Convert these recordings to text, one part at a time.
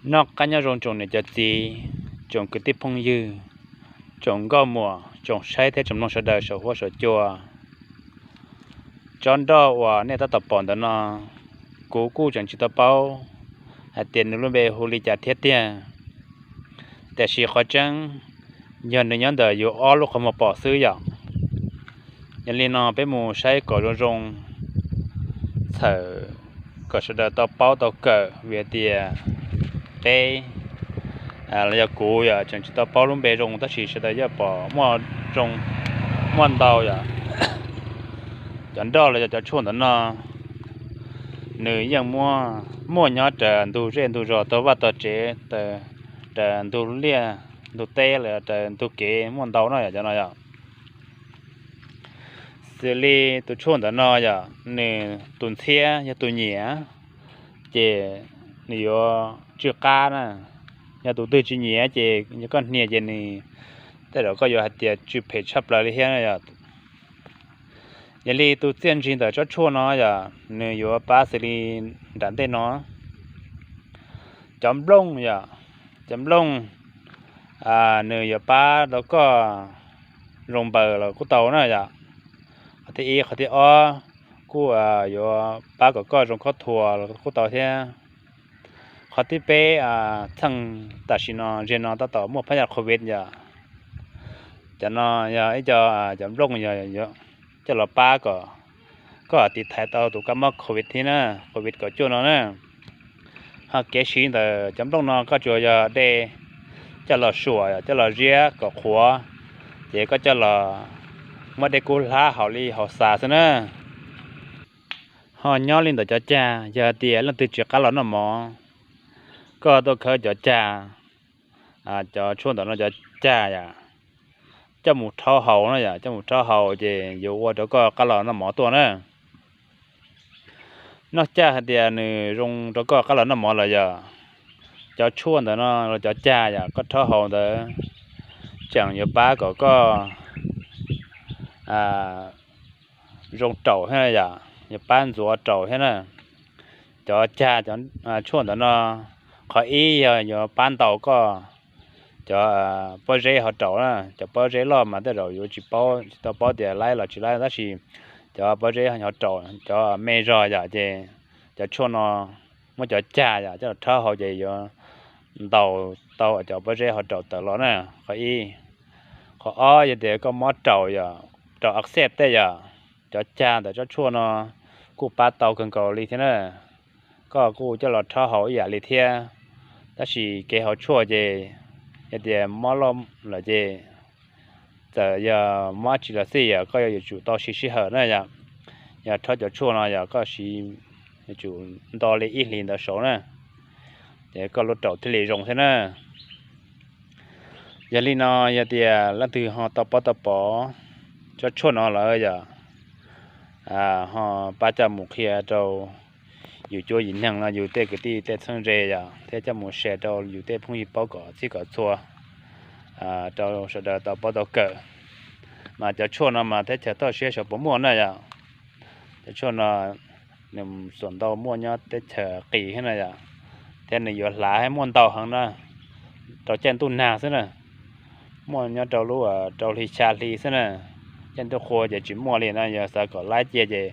Noj qab nyob zoo tsoom niam cov txiv, tsoom kwv tij phooj ywg, tsoom nkauj muam, tsoom saib thiab tsoom mloog sawv daws saum huab saum cua. Tsob nroj uas nej tab tom pom ntawm no, kuv kuj tseem tsis tau paub hais tias nws lub npe hu li cas thiab tiag, tiam sis qhov tseeb yog nws nyob ntawm yus ob lub qhov muag pom xwb yom. Yog li no peb mus saib kom zoo zoo, txhawm kom sawv daws tau paub tau kawm, vim hais tias peb los yog kuv yom tseem tsis tau paub lub npe zoo, tab sis sawv daws yeej pom muaj zoo, muaj ntau yom. Cov nroj los yog cov tshuaj ntawm no, nws yeej muaj nyob raws ntug zej ntug zos, tau vaj tau tsev, raws ntug liaj ntug teb los raws ntug kev, muaj ntau no yom, cov no yom. Xws li tus tshuaj ntawm no yom, nws tus ntxhiab yog tus nyiam, ces nws yuav tsw qab na. Yog tus twg tsis nyiam ces yog koj hnia ces nws tej zaum koj yuav hais tias tsw phem tshaj plaws li thiab yom. Yog li tus txiaj ntsig ntawm tsob tshuaj no yom, nws yuav pab xws li nram ntej no. Cov nplooj yom, cov nplooj nws yuav pab rau koj zoo npaws los kuj tau na yom. Qhov thib ib, qhov thib ob kuj yuav pab kom koj zoo khaub thuas los kuj tau thiab. Qhov thib peb, txheej tam sim no ziag no tab tom muaj phab yaj covid yom, cov no yog ib co cov nplooj yog coj los pab kom koj tiv thaiv tau tus kab mob covid thiab na, covid kaum cuaj no na. Ho kev siv ntawm cov nplooj no koj tsuas yog de coj los suam, coj los ziab kom qhuav, ces koj coj los muab dej kub hlab haus li haus xas xwb na. Ho nyob li ntawm cov cag, yog tias leej twg tsis qab los noj mov, koj tuaj khawb cov cag, cov tshuaj ntawm no cov cag yom, coj mus rhaub haus na yom, coj mus rhaub haus ces yuav ua rau koj qab los noj mov tuaj na. Noj cag hais tias nws zoo rau koj qab los noj mov los yom, cov tshuaj ntawm no los cov cag yom, koj rhaub haus ntawd tseem yuav pab kom koj zoo raum thiab yom, yuav pab ntxuav raum thiab na. Cov cag, cov tshuaj ntawm no, qhov ib yog yuav pab ntaus koj cov pob zeb hauv raum na. Cov pob zeb loj mas tej zaum yuav tsis paub, tsis tau paub tias laib los tsis laib, tab sis cov pob zeb hauv raum, cov me zog yom, ces cov tshuaj no muab cov cag yom coj los rhaub haus ces yuav ntaus tau cov pob zeb hauv raum tawm los na, qhov ib. Qhov ob yog tias koj mob raum yom, raum axeb tej yom, cov cag ntawm tsob tshuaj no kuj pab tau kawg nkaus li thiab na. Koj kuj coj los rhaub haus ib yam li thiab, tab sis kev haus tshuaj ces yog tias mob loj lawm ces txawm yog mob dab tsi los xij yom, koj yuav tsum tau siv sij hawm na yom. Yog rhaub cov tshuaj no yog koj siv yuav tsum nto li ib hlis ntawd saud na, ces koj lub raum thiaj li zoo thiab na. Yog li no yog tias leej twg ho tau paub tau pom tsob tshuaj no lawm yom, ho pab coj mus qhia rau yus cuab yim neeg los yus tej kwv tij tej txheeb ze yom, thiab coj mus share rau yus tej phooj ywg paub kom txhij kom txhua, rau sawv daws tau paub tau kawm. Mas cov tshuaj no mas teb chaws toj siab xyov puas muaj na yom. Cov tshuaj no nws xuam ntau muaj nyob teb chaws qis thiab na yom, thiab nws yuav hlav thiab muaj ntau heev na, rau caij ntuj nag xwb na. Muaj nyob rau lub rau hli xya hli xwb na, caij ntuj qhua ces tsis muaj li na. Yog xav kom laib cia ces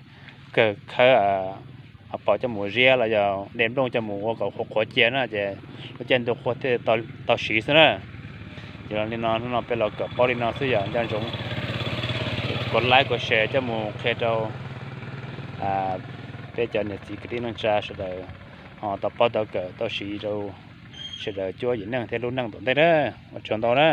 kawg khawb hauv paus coj mus ziab los yog de nplooj coj mus ua kom qhuav qhuav cia na ces lub caij ntuj qhua thiaj tau siv xwb na. Ces li no hnub no peb los kawm paub li no xwb yom, nco ntsoov kuv like kuv share coj mus qhia rau peb cov niam txiv kwv tij neej tsa sawv daws ho tau paub tau kawm tau siv rau sawv daws cuab yim neej thiab lub neej tom ntej na. Ua tsaug ntau na.